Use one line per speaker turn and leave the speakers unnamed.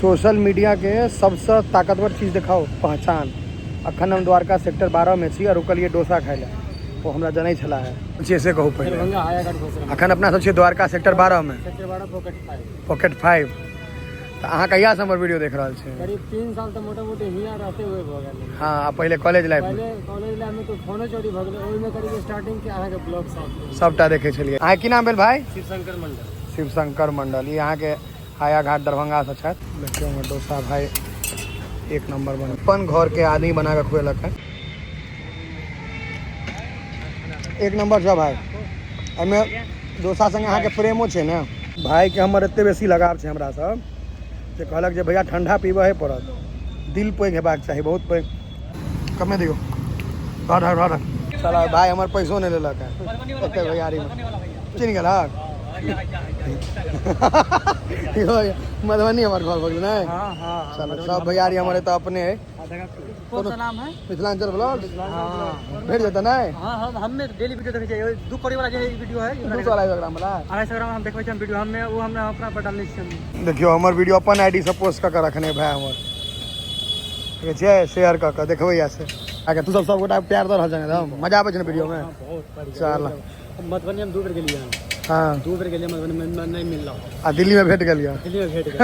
Social media के सबसँ ताकतवर चीज देखाउ पहचान। अखन हम द्वारका सेक्टर 12 में छी आ रुकलियै डोसा खाय लए। ओ हमरा जनै छला है। छियै से कहू पहिले।
दरभंगा हायाघाट घोसरा।
अखन अपना सब छियै द्वारका सेक्टर 12 में।
Sector 12 pocket 5।
पॉकेट 5। तऽ अहाँ कहिया से हमर वीडियो देख रहल छी?
करीब 3 साल तऽ मोटा मोटी हियाँ रहते हुए भऽ गेल।
हाँ, आ पहिले कॉलेज लाइफ में।
पहिले कॉलेज लाइफ में तऽ फोनो चोरी भऽ गेलै, ओहिमे करीब स्टार्टिंग के अहाँके ब्लॉग सब।
सबटा देखै छलियै। अहाँके की नाम भेल भाई?
शिवशंकर मंडल।
शिवशंकर मंडल। ई अहाँके हायाघाट दरभंगा से छथि। देखियौ हमर डोसा भाई एक नंबर बन अपन घर के आदमी बना के खुएलक है। एक नंबर छै भाई। एहिमे डोसा संगे अहाँके प्रेमो छै ने। भाई के हमर एते बेसी लगाव छै हमरा सब जे कहलक जे भैया ठंडा पीबहे पड़त। दिल पैघ हेबाक चाही, बहुत पैघ। कमे दियौ। रह, रह, रह। चल भाई हमर पैसो नहि लेलक है एते भैयारी में। चिन्ह गेलक? मधुबनी हमर घर भऽ गेल ने।
हाँ, हाँ।
चलो सब भैयारी हमर एतऽ अपने है।
कौन सा नाम है?
मिथिलांचल ब्लॉग।
हाँ।
भेट जेतै नहि?
हाँ, हाँ, हमे डेली वीडियो देखै छियै। 2 कौड़ी वाला जे वीडियो है,
2 2.5 ग्राम वाला।
250 ग्राम हम देखबै छियै वीडियो, हमे ओ हमरा अपना पर डालने छियै।
देखियौ हमर वीडियो अपन आईडी से पोस्ट कऽ के रखने भाई हमर। देखै छियै शेयर कऽ के देखबै या से। आगे तू सब सब गोटा प्यार दऽ रहल छै एकदम, मजा आबै छै ने वीडियो में?
बहुत बढ़िया।
चल।
मधुबनी हम 2 बेर गेलियै।
हाँ।
2 बेर गेलियै मधुबनी में, नहीं मिलल।
आ दिल्ली में भेट गेलियै।
दिल्ली में भेट गेल।